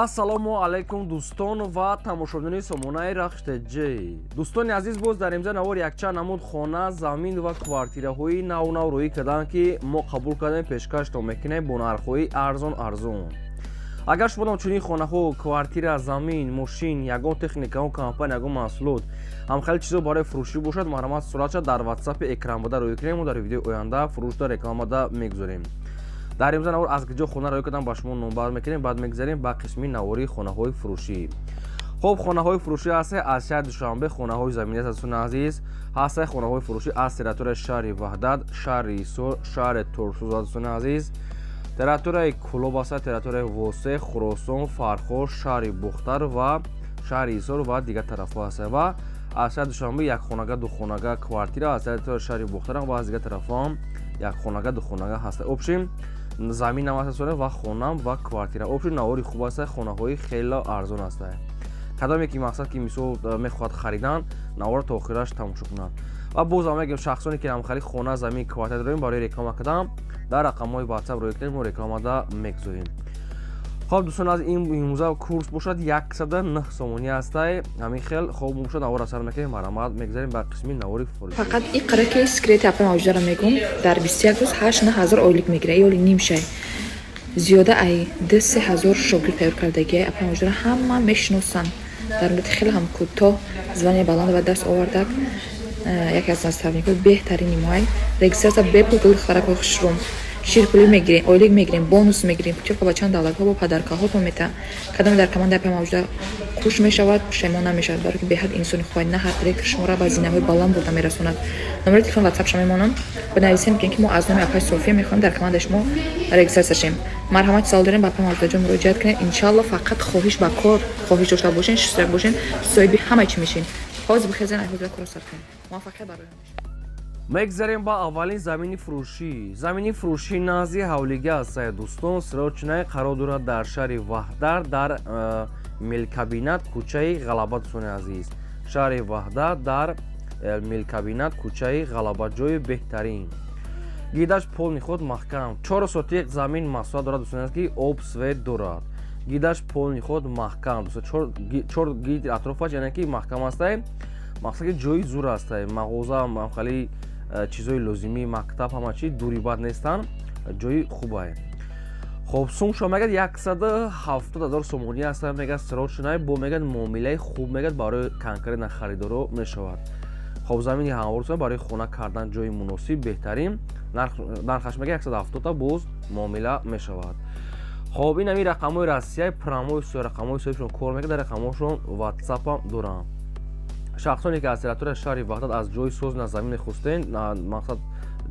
Ассалому алайкум, дӯстон ва тамошобинони сомонаи Рахш ТЖ. Дӯстони азиз, боз дар имза навор якчанд намуд хона, замин ва квартираҳои нав-нав рӯӣ карданд, ки мо қабул кардем, пешкаштон мекунем бо нархҳои арзон арзон. Агар шумо чунин хонаҳо, квартира, замин, мошин, ягон техника, ягон компания, ягон маҳсулот, ҳамхели чизо барои фурӯшӣ бошад, марҳамат, суратша дар ватсапи экранбода рӯӣ кунем, мо дар видеои оянда фурӯшда рекламада мегузорем. Дар имза навор аз куҷо хона рӯй кардам, ба шумо номбар мекунем, баъд мегзарем ба қисми навори хонаҳои фурӯшӣ. Хоб, хонаҳои фурӯшӣ ҳаста аз шаҳри Душанбе, хонаҳои заминӣ аст, дӯстони азиз, ҳаста хонаҳои фурӯшӣ аз территорияи шаҳри Ваҳдат, шаҳри Ҳисор, шаҳри Турсунзода, дӯстони азиз, территорияи Кӯлоб аста, территорияи Восе, Хуросон, Фархор, шаҳри Бухтар ва шаҳри Ҳисор ва дигар тарафҳо ҳаста ва аз шаҳри Душанбе якхонага, духонага квартира, аз территорияи шаҳри Бухтар ва аз дигар тарафҳо ҳам якхонага, духонага ҳаста. Общем, заминам аст ва хонам ва квартира. Общем, навори хуб аст, хонаҳои хеле арзон аст. Кадоме ки мақсад ки мисол мехоҳад харидан, навора то охираш тамошо кунад. Ва бозам мегӯем, шахсоне ки ҳамхели хона, замин, квартира дорем, барои реклама кардан дар рақамҳои WhatsApp рӯй кунед, мо рекламада мегузорем. Хоб, дӯстон, аз ин имрӯза курс бошад 109 сомонӣ ҳастай. Ҳамин хел хоб бошад, навора сар мекунем, марҳамат, мегзарем ба қисми навори фурӯшӣ. Фақат иқра ки секрети апа мавҷударо мегӯм, дар 21 рӯз 8-9 ҳазор ойлик мегирад, ёли нимшай. Зиёда ай 2-3 ҳазор шогирд тайёр кардагиай апа мавҷудара ҳама мешиносанд. Дар муддати хеле ҳам кӯтоҳ звание баланд ба даст овардак. Яке аз наставникҳои беҳтарини моай. Регистрация бепул, гул харакҳои хушрӯм. Ширпулӣ мегирем, ойлик мегирем, бонус мегирем, путёвка ба чанд давлатҳо бо подаркаҳотон метаҳам. Кадоме дар командаи апа мавҷуда хуш мешавад, пушаймон намешавад, барои ки беҳад инсони хуба, на ҳар директор шуморо ба зинаҳои баланд бурда мерасонад. Номери телефон ватсапша мемонам, бинависем, ки мо аз номи апаи София мехоҳем дар командаи шумо регистрация шем. Марҳамат, савол дорем, ба апаи мавҷудаҷон муроҷиат кунед. Иншалло, фақат хоҳиш ба кор, хоҳиш дошта бошен, шустак бошен, соҳиби ҳама чӣ мешин. Ҳозир бихезен, ай ҳозира корро сар кунем. Муваффақият барои. Мегзарем ба аввалин замини фурӯшӣ. Замини фурӯшӣ назди ҳавлига аст, дӯстон, сирочинай қарор дорад дар шаҳри Ваҳдат, дар Мелкабинат, кӯчаи Ғалаба, дӯстони азиз. Шаҳри Ваҳдат, дар Мелкабинат, кӯчаи Ғалаба, ҷои беҳтарин. Гидаш полный худ маҳкам. 4 сотиқ замин масоҳат дорад, дӯстони азиз, ки об, свет дорад. Гидаш полный худ маҳкам. Дӯстон, чор гид атрофаш, яъне ки маҳкам астай. Мақсад ки ҷои зур астай. Мағоза, хали чизҳои лозимӣ, мактаб, ҳама чи дури бад нестанд, ҷои хубае. Хоб, сумшо мегӯяд 170 ҳазор сомонӣ аст, мегӯяд срочный, бо мегӯяд муомилаи хуб, мегӯяд барои конкретно харидоро мешавад. Хоб, замини ҳамвор барои хона кардан ҷои муносиб, беҳтарин. Нархаш мегӯяд 170, боз муомила мешавад. Хоб, ин ҳамин рақамҳои Россия, прямой рақамҳои соҳибшон кор мекунад, дар рақамҳошон ватсапам доранд. Шахсоне ки аз территорияи шаҳри Ваҳдат аз ҷои соз на замин мехостен, мақсад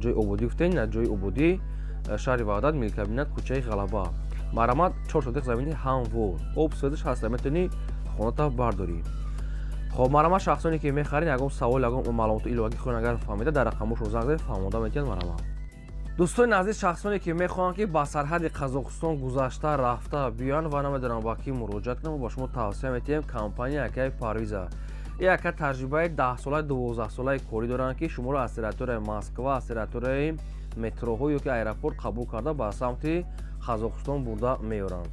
ҷои ободӣ гуфтен, на ҷои ободӣ, шаҳри Ваҳдат, Мелкабинат, кӯчаи Ғалаба. Марҳамат, 4 сотиқ замини ҳамвор, об, светаш ҳаст, метавонӣ хоната бардорӣ. Хоб, марҳамат, шахсоне ки мехаред, ягон савол, ягон маълумоти иловагӣ хоҳед, агар фаҳмида, дар рақамҳошон занг занед, фаҳмонда метиҳанд, марҳамат. Дӯстони азиз, шахсоне ки мехоҳанд, ки ба сарҳади Қазоқистон гузашта рафта биёянд ва намедонанд ба кӣ муроҷиат кунанд, мо ба шумо тавсия метиҳем компания Акаи Парвиза. Яка таҷрибаи 10-солаи, 12-солаи корӣ доранд, ки шуморо аз территорияи Москва, аз территорияи метроҳо ё ки аэропорт қабул карда, ба самти Қазоқистон бурда меоранд.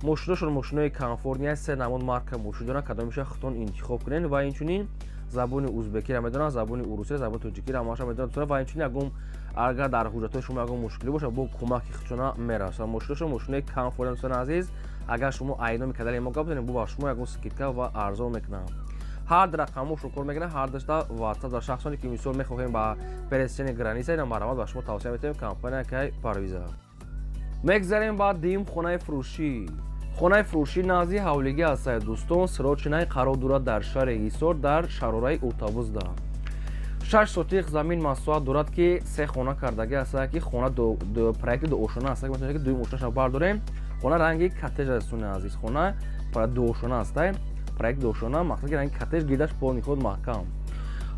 Мошиношон мошинои комфортный, се намуд марка мошин доранд, кадомеша худтон интихоб кунед ва инчунин забони узбекиро медонанд, забони урусиро, забони тоҷикиро ҳамаша медонанд ва инчунин ягон агар дар ҳуҷҷатҳои шумо ягон мушкилӣ бошад, бо кӯмаки худшона мерасонанд. Мошиношон мошинои комфортный, дӯстони азиз, агар шумо айноми кадали мо гап занед, бо ба шумо ягон скидка ва арзон мекунанд. Ҳар рақамҳошро кор мекунанд, ҳар дашта ватсап. Дар шахсоне ки мисол мехоҳем ба пересечение граница, ина марҳамат, ба шумо тавсия метиҳем компания Кай Парвиза. Мегзарем ба дуюм хонаи фурӯшӣ. Хонаи фурӯшӣ назди ҳавлигӣ аст, дӯстон, сирочинай қарор дорад дар шаҳри Ҳисор, дар шаҳрораи Уртабузда. 6 сотиқ замин масоҳат дорад, ки се хона кардагӣ аст, ки хона проекти дуошона аст, метавонед ки дуюм ошонаша бардорем. Хона ранги коттедж аст, дӯстони азиз, хона дуошона аст, проект дошона, мақсад ки ранги коттедж, гирдаш полный худ маҳкам.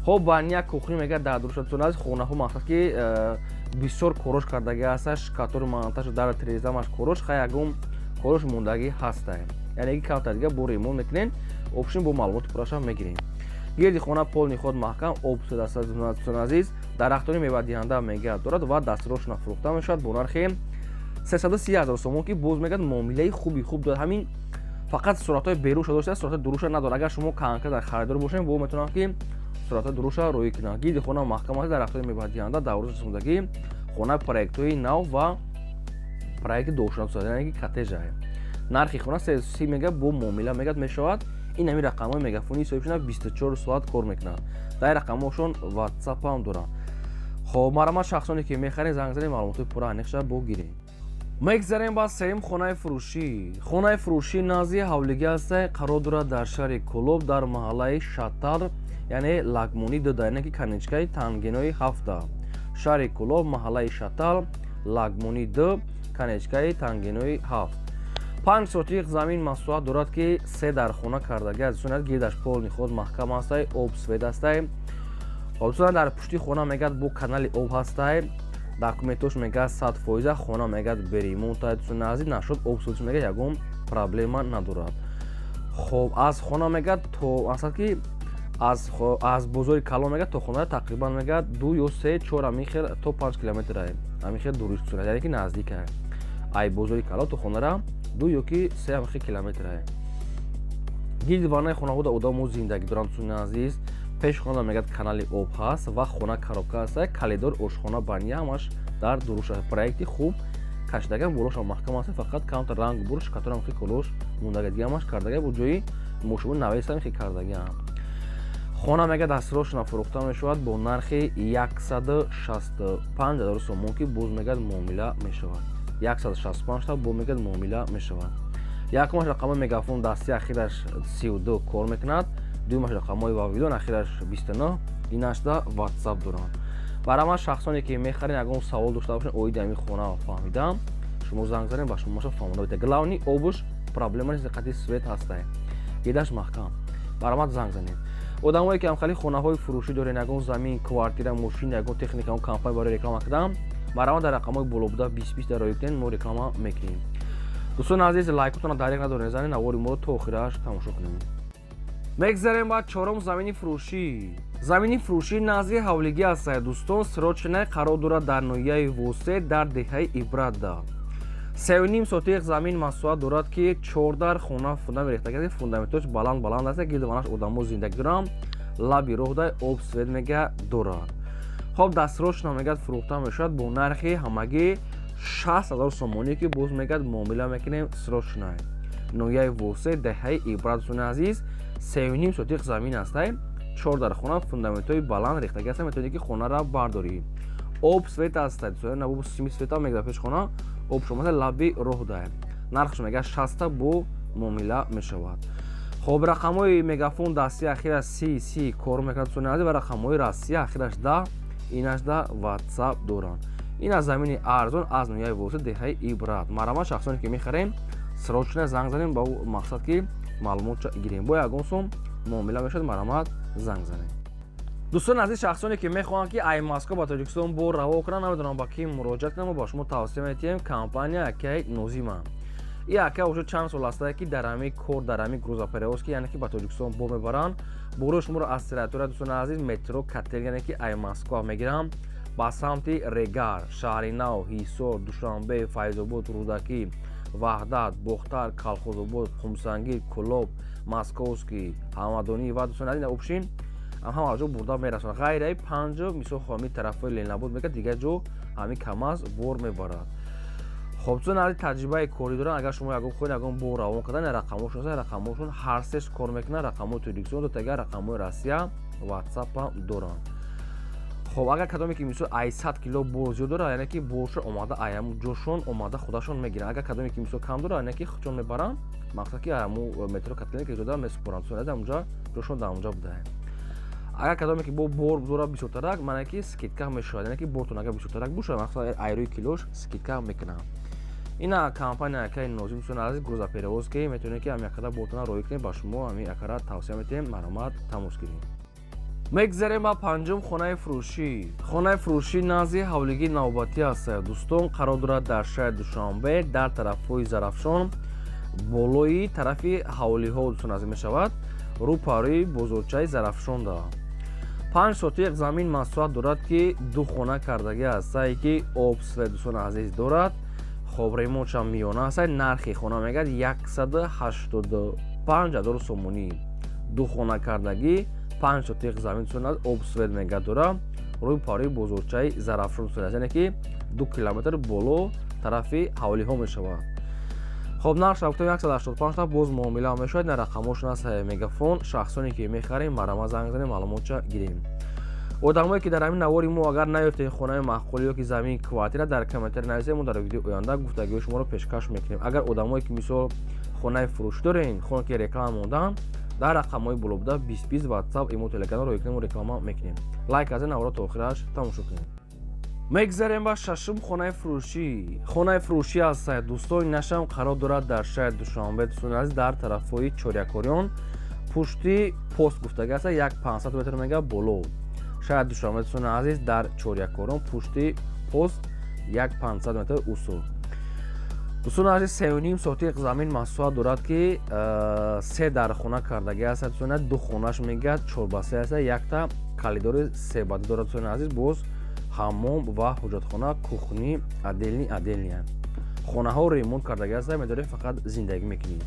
Хоб, баня, кухня мегӯяд дар дуруш, дӯстони азиз, хонаҳо мақсад ки бисёр корош кардагӣ аст, шкатур монтаж, дар трезамаш корош, хай ягон корош мондагӣ ҳастай, яъне ки камтар дига бо ремонт мекунем, общем, бо маълумоти пурраша мегирем. Гирди хона полный худ маҳкам, об аст, дӯстони азиз, дарахтони мевадиҳанда мегӯяд дорад ва дастрошона фурӯхта мешавад бо нархи 330 ҳазор сомон, ки боз мегӯяд муомилаи хуби хуб дорад. Ҳамин Фақат суратҳои беруша дошта, суратҳои дуруша надорад. Агар шумо конкретно харидор бошед, бо метавонад ки суратҳои дуруша рӯй кунад. Гирди хона маҳкам аст, дарахтҳои мевадиҳанда, даврӯз расондагӣ, хона проектҳои нав ва проекти дошта, яъне ки коттежа. Нархи хона 330 мега бо муомила мегад мешавад. Ин ҳамин рақамҳои мегафони ҳисоб шуда 24 соат кор мекунад. Дар рақамҳошон WhatsApp ҳам доранд. Хоб, марҳамат шахсоне ки мехаред, занг занед, маълумотҳои пурра аниқша богиред. Мегзарем ба сеюм хонаи фурӯшӣ. Хонаи фурӯшӣ назди ҳавлигӣ ҳаста, қарор дорад дар шаҳри Кӯлоб, дар маҳаллаи Шаттар, яъне Лагмонӣ 2, яъне ки конечкаи Тангинои 7. Шаҳри Кӯлоб, маҳаллаи Шаттар, Лагмонӣ 2, конечкаи Тангинои 7. 5 сотиқ замин масоҳат дорад ки 3 дар хона кардагӣ аз сунат, гирдаш полни худ маҳкам ҳастай, об свет ҳастай. Хоб, дар пушти хона мегад бо канали об ҳастай. Документош мегад 100%, хона мегад беремонта, нази нашуд об свет мегад ягон проблема надорад. Хоб, аз хона мегад то асад ки аз бозори калон мегад то хона тақрибан мегад 2 ё 3 4 ҳамин хел то 5 километр ҳамин хел дуриш сурат, яъне ки наздик ай бозори калон то хонара 2 ё ки 3 ҳамин хел километр. Гирди ванаи хонаҳода одамо зиндагӣ доранд, дӯстони азиз. Пеш хона мегад канали об ҳаст ва хона коробка ҳаст, калидор, ошхона, баня ҳамаш дар дуруш аст. Проекти хуб кашидаган, болошам маҳкам аст, фақат камтар ранг буруш каторам хел колош мондага, дига ҳамаш кардага, бо ҷои мошино навесам хел кардагиам. Хона мегад дастрошона фурӯхта мешавад бо нархи 165 000 сомон ки боз мегад муомила мешавад. 165 та бо мегад муомила мешавад. Якумаш рақамҳои мегафон дасти ахираш 32 кор мекунад, дуюмаш рақамҳои вавилон ахираш 29, инашда WhatsApp доранд. Барои шахсоне ки мехаред, ягон савол дошта бошед оиди ҳамин хона фаҳмидам, шумо занг занед, ба шумо фаҳмонда битед. Главни обуш проблема нест, қати свет ҳастай, гирдаш маҳкам. Баромад занг занед. Одамое ки ҳамхали хонаҳои фурӯшӣ доред, ягон замин, квартира, мошин, ягон техника, ягон компания барои реклама кардам, баромад дар рақамҳои боло буда 20-20 дар роӣ кунед, мо реклама мекунем. Дӯстони азиз, лайкотонро дареғ надоред, занед, навори моро то охираш тамошо кунед. Мегзарем ба чорум замини фурӯшӣ. Замини фурӯшӣ назди ҳавлигӣ ҳаст, дӯстон, срочно қарор дорад дар ноҳияи Восе, дар деҳаи Ибратда. 3.5 сотиқ замин масоҳат дорад ки 4 дар хона фундамент рехтагӣ, фундаментош баланд баланд аст, гирди ванаш одамо зиндагӣ доранд, лаби роҳ об свет мега дорад. Хоб, дастрочно мегад фурӯхта мешавад бо нархи ҳамагӣ 60 000 сомонӣ ки боз мегад муомила мекунем срочно. Ноҳияи Восе, деҳаи Ибрат, дӯстони азиз, 3.5 сотиқ замин ҳастай, 4 дар хона фундаментҳои баланд рехтагӣ ҳастанд, метавонед ки хонаро бардорӣ. Об свет ҳастай, дӯстони, набо сими света мегад пеш хона, об шумо лаби роҳ дай. Нархш мегад 60 бо муомила мешавад. Хоб, рақамҳои мегафон дасти ахираш 30 кор мекунад, дӯстони азиз, ва рақамҳои Россия ахираш 10, инашда WhatsApp доранд. Ин аз замини арзон аз ноҳияи Восе, деҳаи Ибрат. Марҳамат шахсоне ки мехарем, срочно занг занем ба мақсад ки маълумотча гирем. Бо ягон сум муомила мешавад, марҳамат занг занем. Дӯстони азиз, шахсоне ки мехоҳанд ки ай Москва ба Тоҷикистон бор раво кунанд, намедонам ба кӣ муроҷиат кунам, мо ба шумо тавсия медиҳем компания акай Нозима. И ака уже чанд сол ҳастае ки дар ҳамин кор, дар ҳамин грузоперевозки, яъне ки ба Тоҷикистон бор мебаранд. Борои шуморо аз территория, дӯстони азиз, метро Котел, яъне ки ай Москва мегирам ба самти Регар, Шаҳри Нав, Ҳисор, Душанбе, Файзобод, Рӯдакӣ, Ваҳдат, Бохтар, Калхозобод, Қумсангир, Кӯлоб, Московский, Ҳамадонӣ ва дӯстони азиз, обшин ҳама ҷо бурда мерасонад. Ғайраи панҷ мисол ҳамин тарафҳои Ленинобод мегад, дигар ҷо ҳамин КамАЗ бор мебарад. Хоб, дӯстони азиз, таҷрибаи корӣ доранд. Агар шумо ягон хоҳед ягон бор равон кардан, рақамҳошон ҳаст, рақамҳошон ҳар сеш кор мекунанд, рақамҳои Тоҷикистон, дутага рақамҳои Россия, WhatsApp ҳам доранд. Хоб, агар кадоме ки мисол ай 100 кило бор зиёд дорад, яъне ки боршо омада ай ҳамун ҷошон омада худашон мегиранд. Агар кадоме ки мисол кам дорад, яъне ки худшон мебаранд, мақсад ки ҳамун метро Котелне ки ҷода месупоранд, дӯстони азиз, ҳамунҷа ҷошон дар ҳамунҷа будаанд. Агар кадоме ки бо бор дорад бисёртарак, маъне ки скидка мешавад, яъне ки бортон агар бисёртарак бошад, мақсад айрӯи килош скидка мекунанд. Ина компания акаи Нозим, дӯстони азиз, грузоперевозки, метавонед ки ҳамин якара бортона роӣ кунед, ба шумо ҳамин якара тавсия медиҳем, марҳамат тамос гиред. Мегзарем ба панҷум хонаи фурӯшӣ. Хонаи фурӯшӣ назди ҳавлигии навбатӣ аст, дӯстон, қарор дорад дар шаҳри Душанбе, дар тарафҳои Зарафшон, болои тарафи ҳавлиҳо, дӯстон азиз, мешавад, рӯпарӯи бозорчаи Зарафшонда. 5 сотиқ замин масоҳат дорад ки 2 хона кардагӣ аст, ки об свет, дӯстони азиз, дорад. Хоб, ремонтшам миёна аст. Нархи хона мегӯяд 185 ҳазор сомонӣ. Ду хона кардагӣ, 5 сотиқ замин сунад, об свет мегӯяд дора, рӯи парои бозорчаи Зарафшон сунад, яъне ки 2 километр боло тарафи ҳавлиҳо мешавад. Хоб, нарх гуфтем 185 та, боз муомила мешавад. На рақамошон аст Мегафон. Шахсоне ки мехарем, марама занг занем, маълумотча гирем. Одамое ки дар ҳамин навори мо агар наёфтем хонаи маъқулӣ ё ки замин квартира, дар комментарий нависем, мо дар видеои оянда гуфтагиҳои шуморо пешкаш мекунем. Агар одамое ки мисол хонаи фурӯшӣ дорем, хона ки реклама мондаанд, дар рақамҳои боло буда 20 20 WhatsApp, имо, Telegram рӯй кунем, реклама мекунем. Лайк аз ин навора то охираш тамошо кунем. Мегзарем ба шашум хонаи фурӯшӣ. Хонаи фурӯшӣ аст, дӯстони нашам, қарор дорад дар шаҳри Душанбе, дӯстони азиз, дар тарафҳои Чорякориён, пушти пост гуфтага аст, як 500 метр мега боло. Шаҳри Душанбе, дӯстони азиз, дар Чорякорон, пушти пост, як 500 метр усул. Дӯстони азиз, 3,5 сотиқ замин масоҳат дорад, ки се дар хона кардагӣ аст. Дӯстони, ду хонаш мегӯяд 4 ба 3 аст, якта калидори себада дорад. Дӯстони азиз, боз ҳаммом ва ҳоҷатхона, кухни отдельный отдельный. Хонаҳо ремонт кардагӣ аст, медорем, фақат зиндагӣ мекунӣ.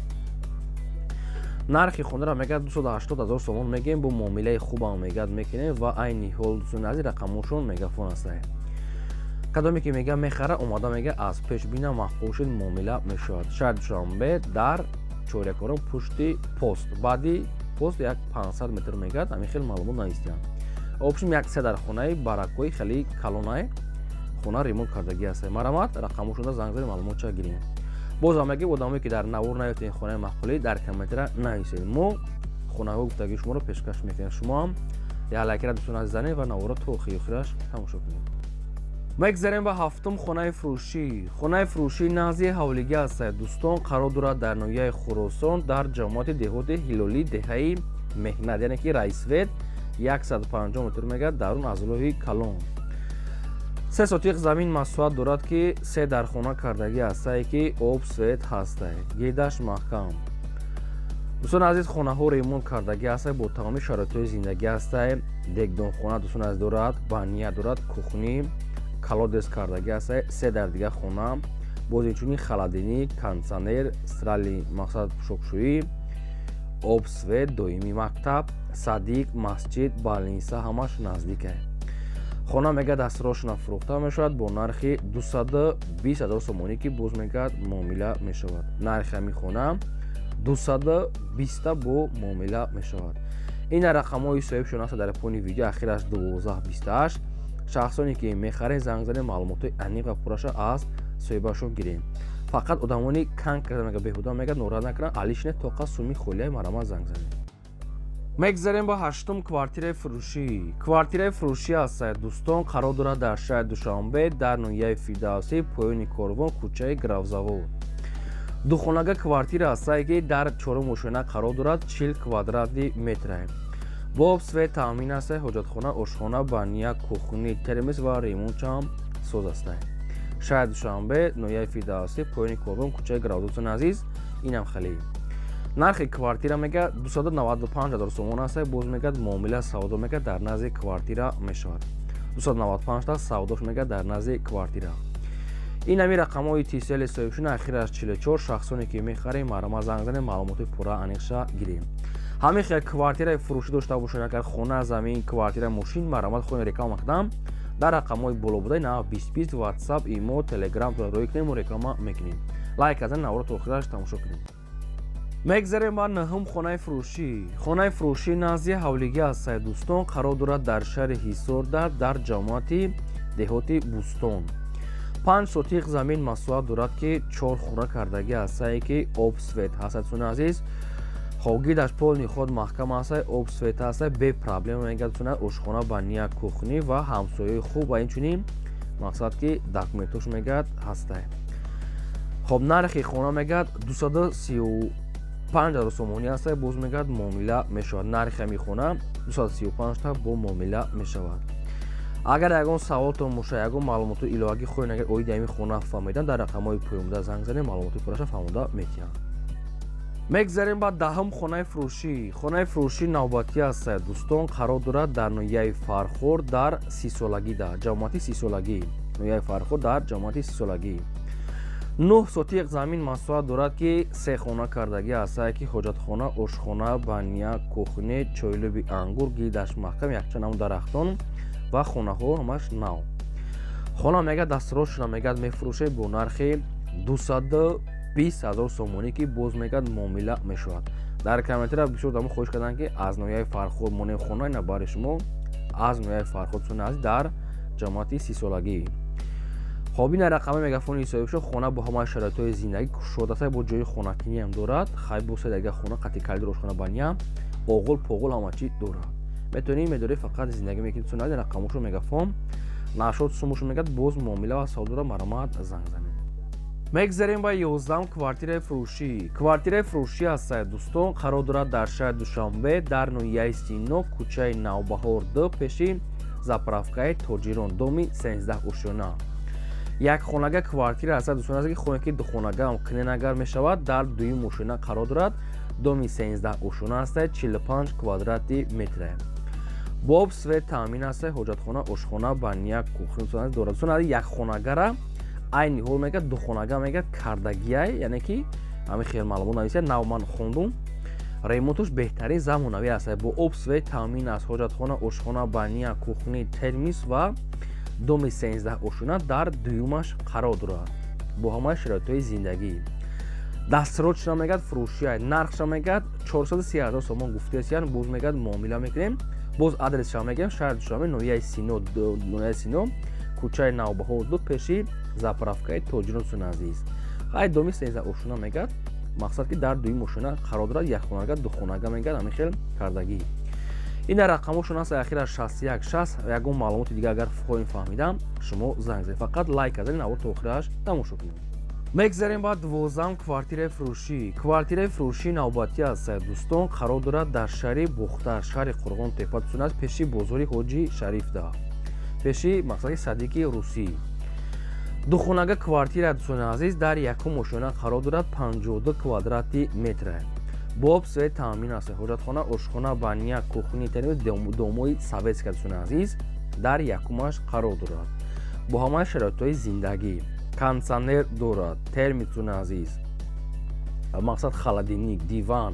Нархи хонаро мегӯяд 280 ҳазор сомон мегӯем, бо муомилаи хубам мегӯяд мекунем. Ва айни ҳол, дӯстони азиз, рақамошон Мегафон аст. Кадоме ки мега мехара, омада мега аз пешбина маъқул шуд, муомила мешавад. Шаҳри Душанбе, дар Чорякорон, пушти пост, баъди пост як 500 метр мегӯяд. Ҳамин хел маълумот навистиям. Общем, як се дар хонаи баракҳои хеле калонай, хона ремонт кардагӣ аст. Марамат, рақамошонда занг занед, маълумотча гирем. Бозам мегӯем, одамое ки дар навор наёфтед хонаи маъқулӣ, дар комментария нависед, мо хонаҳои гуфтагии шуморо пешкаш мекунем. Шумо ҳам як лайкра, дӯстон азиз, занед ва наворро то охири охираш тамошо кунед. Мегзарем ба ҳафтум хонаи фурӯшӣ. Хонаи фурӯшӣ назди ҳавлигӣ аст, дӯстон, қарор дорад дар ноҳияи Хуросон, дар ҷамоати деҳоти Ҳилолӣ, деҳаи Меҳнат, яъне ки Райсвет, 150 метр мегӯяд дарун аз роҳи калон. 3 сотиқ замин масоҳат дорад, ки се дар хона кардагӣ ҳастае, ки об свет ҳастае, гирдаш маҳкам. Дӯстони азиз, хонаҳо ремонт кардагӣ ҳастае, бо тамоми шароитҳои зиндагӣ ҳастае. Дегдонхона, дӯстони азиз, дорад, баня дорад, кухни колодец кардагӣ ҳастае, се дар дига хона, боз инчунин холодильник, кондитсионер, стиральный, мақсад пӯшокшӯӣ, об свет доимӣ, мактаб, садик, масҷид, больница ҳамаш наздикае. Хона мегӯяд дастрошона фурӯхта мешавад бо нархи 220 ҳазор сомонӣ, ки боз мегӯяд муомила мешавад. Нархи ҳамин хона 220-та, бо муомила мешавад. Ин рақамҳои соҳибшон аст дар пони видео, ахираш 1228. Шахсоне ки мехаред, занг занед, маълумотҳои аниқ ва пурраша аз соҳибашон гирем. Фақат одамони кан карда мега беҳуда мега норад накунанд, алишне тоқа суми холияи, марама занг занед. Мегзарем ба ҳаштум квартираи фурӯшӣ. Квартираи фурӯшӣ аст, дӯстон, қарор дорад дар шаҳри Душанбе, дар ноҳияи Фирдавсӣ, поёни Корвон, кӯчаи Графзавод. Духонага квартира ҳастае, ки дар чорум ошёна қарор дорад, 40 квадрати метре, бо об свет таъмин аст, ҳоҷатхона, ошхона, баня, кухни, термос ва ремонтчаам соз астае. Шаҳри Душанбе, ноҳияи Фирдавсӣ, поёни Корвон, кӯчаи Графзавод. Азиз, инам хеле нархи квартира мега 295 ҳазор сомон аст, боз мегӯяд муомила савдо мегӯяд дар назди квартира мешавад. 295 та савдош мегӯяд дар назди квартира. Ин ҳами рақамҳои Тисели соҳибшуна, ахираш 44. Шахсоне ки мехарем, марама занг занем, маълумоти пурра аниқша гирем. Ҳамин хел квартираи фурӯшӣ дошта бошед, агар хона, замин, квартира, мошин, марамат хоҳем реклама кардам, дар рақамҳои боло будаи на 20 20 WhatsApp, имо, Telegram рӯй кунем, мо реклама мекунем. Лайк азан, наворо то охираш тамошо кунем. Мегзарем ба нӯҳум хонаи фурӯшӣ. Хонаи фурӯшӣ назди ҳавлигӣ аст, дӯстон, қарор дорад дар шаҳри Ҳисор, дар ҷамоати деҳоти Бӯстон. 5 сотиқ замин масоҳат дорад, ки чор хона кардагӣ ҳастае, ки об свет ҳаст. Дӯстони азиз, хогидаш полный худ маҳкам ҳастае, об свет ҳастае, бе проблема мегӯяд. Дӯстони, ошхона, баня, кухни ва ҳамсояи хуб ва инчунин мақсад ки документош мегӯяд ҳастае. Хоб, нархи хона мегӯяд 235 ҳазор сомонӣ ҳастае, боз мегӯяд муомила мешавад. Нархи ҳамин хона 235 та, бо муомила мешавад. Агар ягон саволтон боша, ягон маълумоти иловагӣ хоҳед, агар оиди ҳамин хона фаҳмидан, дар рақамҳои поёнбуда занг занед, маълумоти пурраша фаҳмода метиҳанд. Мегзарем ба даҳум хонаи фурӯшӣ. Хонаи фурӯшӣ навбатӣ аст, дӯстон, қарор дорад дар ноҳияи Фархор, дар сисолагӣ, дар ҷамоати сисолагӣ, ноҳияи Фархор, дар ҷамоати сисолагӣ. 9 сотиқ замин масоҳат дорад, ки се хона кардагӣ ҳастае, ки ҳоҷатхона, ошхона, баня, кухня, чойлуби ангур, гидаш маҳкам, якчанд намуд дарахтон ва хонаҳо ҳамаш нав. Хона мегӯяд дастрочно мегӯяд мефурӯшед бо нархи 220 000 сомонӣ, ки боз мегӯяд муомила мешавад. Дар комментария бисёр одамо хоҳиш карданд, ки аз ноҳияи Фархор монем хона, ина барои шумо аз ноҳияи Фархор, дӯстони азиз, дар ҷамоати 30-солагӣ. Хоб, ина рақами мегафони соҳиб шуд. Хона бо ҳамаи шароитҳои зиндагӣ кушода, бо ҷои хонакиниам дорад. Хай, бо се дага хона, қати калидор, ошхона, баня, оғул поғул ҳама чӣ дорад. Метавонӣ медорӣ, фақат зиндагӣ мекунӣ. Дӯстони азиз, рақамошо мегафон нашод сумошо мегӯяд, боз муомила ва савдора, маромад занг занед. Мегзарем ба 11-ум квартираи фурӯшӣ. Квартираи фурӯшӣ ҳастае, дӯстон, қарор дорад дар шаҳри Душанбе, дар ноҳияи Сино, кӯчаи Навбаҳор 2, пеши заправкаи Тоҷирон, доми 13 ошёна. Як хонага квартира ҳастад, дӯстон азиз, ки хоҳем, ки духонагаам кунен, агар мешавад. Дар дуюм ошёна қарор дорад, доми 13 ошёна ҳастад, 45 квадрати метре. Бо об, свет таъмин ҳастад, ҳоҷатхона, ошхона, баня, кухня дорад. Дӯстон азиз, як хонагара айни ҳол мегӯяд духонага мегӯяд кардагиай, яъне ки ҳамин хел маълумот нависад. Нав ман хондум, ремонтуш беҳтарин, замонавӣ аст, бо об, свет таъмин аст, ҳоҷатхона, ошхона, баня, кухня, термис ва доми 13 ошёна дар дуюмаш қарор дорад, бо ҳамаи шароитҳои зиндагӣ. Дастрочно мегӯяд фурӯшия. Нархша мегӯяд 430 000 сомон гуфтаесиян, боз мегӯяд муомила мекунем. Боз адресша мегӯям: шаҳри Душанбе, ноҳияи Сино, кӯчаи Навбаҳор 2, пеши заправкаи Тоҷирон. Дӯстони азиз, хай, доми 13 ошёна мегӯяд, мақсад ки дар дуюм ошёна қарор дорад. Якхонага, духонага мегӯяд ҳамин хел кардагӣ. Ина рақамошон аст, ахираш 61 60. Ягон маълумоти дига агар хоҳем фаҳмидам, шумо занг занед. Фақат лайк кардани навор то охираш тамошо кунед. Мегзарем ба 12-ум квартираи фурӯшӣ. Квартираи фурӯшии навбатӣ аст, дӯстон, қарор дорад дар шаҳри Бохтар, шаҳри Қурғон Тепа, дӯстон аст, пеши бозори Ҳоҷи Шарифда, пеши мақсади садики русӣ. Духонага квартира, дӯстони азиз, дар якум ошёна қарор дорад, 52 квадрати метре. Бо об, свет таъмин аст, ҳоҷатхона, ошхона, баня, кухня, домои советская, дӯстони азиз, дар якумаш қарор дорад, бо ҳамаи шароитҳои зиндагӣ, кондитсионер дорад, термос, дӯстони азиз, мақсад холодильник, диван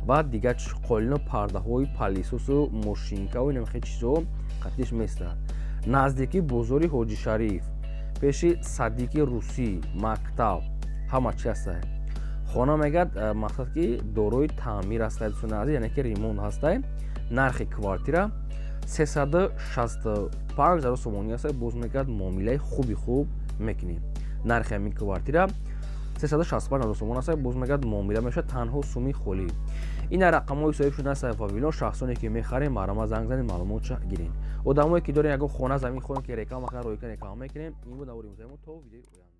ва дигар қолину пардаҳои пылесосу мошинкаву инам хел чизҳо қатиш местад. Наздики бозори Ҳоҷи Шариф, пеши садики русӣ, мактаб, ҳама чи ҳастад. Хона мегӯяд, мақсад ки дорои таъмир ҳастад, дӯстони азиз, яъне ки ремонт ҳастад. Нархи квартира 365 000 сомонӣ ҳастад, боз мегӯяд муомилаи хуби хуб мекунем. Нархи ҳамин квартира 365 000 сомон аст, боз мегӯяд муомила мешавад, танҳо суми холӣ. Ина рақамҳои соҳиб шуда Вавилон. Шахсоне ки мехарем, марҳамат, занг занед, маълумотша гирен. Одамое ки дорем ягон хона, замин, хоҳем ки реклама кунем, ройгон реклама мекунем. Ин буд навори имрӯзаи мо. То видеои оянда.